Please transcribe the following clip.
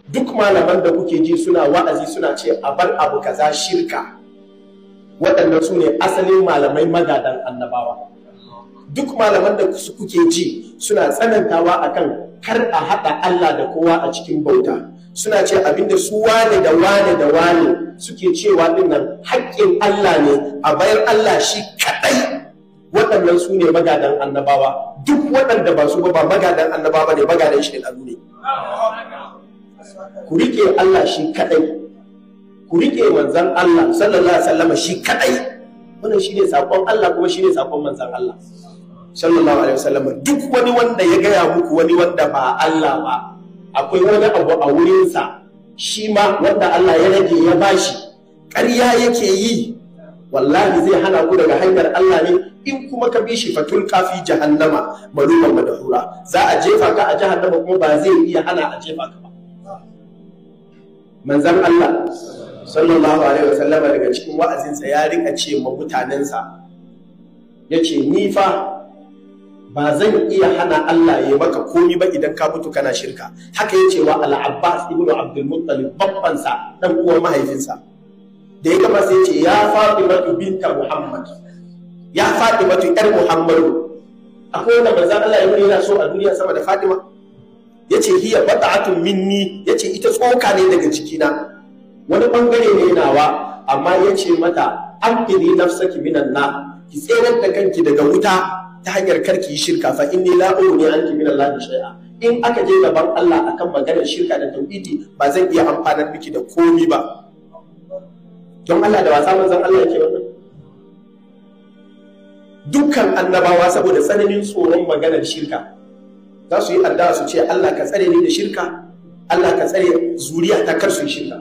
Duk malaman da kuke ji suna wa'azi suna ce a bar abu kaza shirka, waɗannan su ne asalin malamai magadan annabawa. Duk malaman da kuke ji suna tsanantawa akan kar a haɗa Allah da kowa a cikin bauta, suna ce abinda su wane da wane da wane suke cewa dinnan haƙƙin Allah ne, a bayar Allah shi kaɗai, waɗannan su ne magadan annabawa. Duk waɗanda ba su ba ba magadan annabawa ne, magadan shaiɗanu ne. Ku riƙe Allah shi kaɗai, ku riƙe manzan Allah sallallahu alaihi wasallam shi kaɗai. Wannan shine saƙon Allah kuma shine saƙon manzan Allah sallallahu alaihi wasallam. Duk wani wanda ya gaya muku wani wanda ba Allah ba, akwai wani abu a wurinsa shi ma wanda Allah ya rage ya bashi, ƙarya yake yi, wallahi zai hana ku daga hanyar Allah ne. In kuma ka bi shi fatul kafi jahannama maluman madahura, za a jefa ka a jahannama kuma ba zai iya hana a jefa ka ba. Manzon Allah sallallahu alaihi wasallam daga cikin wa'azinsa ya rika ce ma mutanensa, yace ni fa ba zan iya hana Allah ya maka komi ba idan ka mutu kana shirka. Haka yace wa Al-Abbas ibn Abdul Muttalib, babbansa dan uwan mahaifinsa. Da ya gama sai yace ya Fatimatu binta Muhammad, ya Fatimatu yar Muhammadu. Akwai wanda manzon Allah ya nuna yana so a duniya sama da Fatima. Yace hiya bata'atun minni, yace ita tsoka ne daga jikina, wani bangare ne nawa, amma yace mata anqidhi nafsaki minan nar, ki tserar da kanki daga wuta ta hanyar karki yi shirka, fa inni la ughni anki min Allah shay'a. In aka je gaban Allah akan maganar shirka da tauhidi ba zan iya amfanar miki da komi ba. Don Allah da wasa manzon Allah yake wannan? Dukkan annabawa saboda tsananin tsoron maganar shirka za su yi addu'a su ce Allah ka tsare ni da shirka, Allah ka tsare zuriya ta kar su yi shirka.